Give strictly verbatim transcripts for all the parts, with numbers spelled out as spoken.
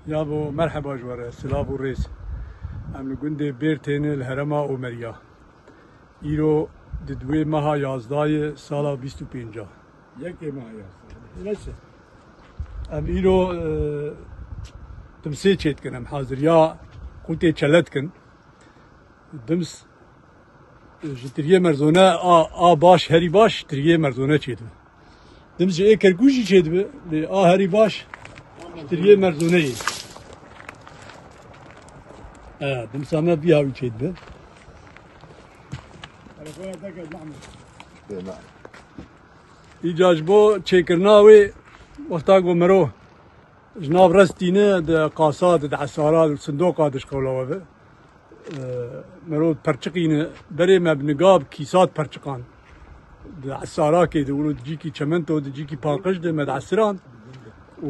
Yabo, merheba ji we re, silav û rêz. Em li gundê Bêrtêne li herêma Omeriya. Îro di duwê meha yazdayê sala bîst û pênca. Yekê meha yazdayê. Neyse. Em îro, e, dimsê çêdikin, em haziriya qûtê çele dikin. Dims, e, ji tiriyê merzone a, a baş, herî baş, tiriyê merzone çêdibe. Dims ji ê kerkû jî çêdibe, lê a herî baş ji tiriyê merzoneyê. E, dimsa me vî hawî çêdibe. Îca ji bo çêkirina wê, wexta ku mero ji nav restîne di qasa de, di esara de, sindoqa de ji qewla we ve. E, mero perçiqîne, berê me bi niga bi kîsat perçiqan. Di esarakê de, wilo di cîkî çemento, di cîkî paqij de me di esiran. Û,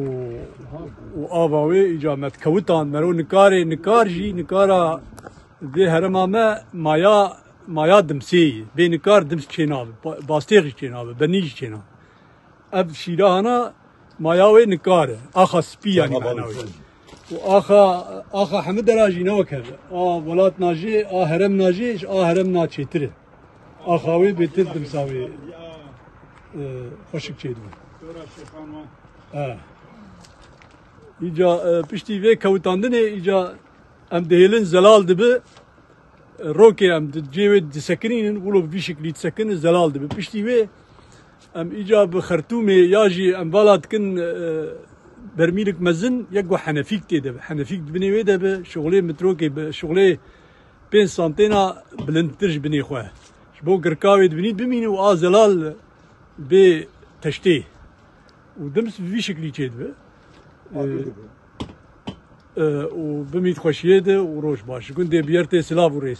û ava wê îca me dikewitan, mero nikarê, nikar jî, nikara vê herêma me maya, maya dimsê ye. Bê nikar dims çênabe, ba-, bastêx jî çênabe, benî jî çênabe. Ev şîra hana maya wê nikar e. Axa spî yanî mana wê. Û axa, axa hemî dera jî ne wek hev e. A welat najê, a herem najê, ji a herem na çêtir e. Axa wê bêtir dimsa wê, e, xweşik çêdibe. E. Îca, e, piştî vê kewitandinê, îca em dihêlin zelal dibe. Rokê em di cê wê disekinînin, wilo bi vî şiklî disekinin, zelal dibe. Piştî wê em îca bi xertûmê ya jî em vala dikin, e, bermîlik mezin, yek ku henefîk tê de be. Henefîk di binê wê de be, şixulê mitrokê be, şixulê pênc santêna bilindtir ji binê xwe. Ji bo girka wê di binî bimîne û a zelal bê teştê. Û dims bi vî şiklî çêdibe. Ê, ê, û bimît xweşiyê de û roj baş. Gundê Biyertê silav û rêz.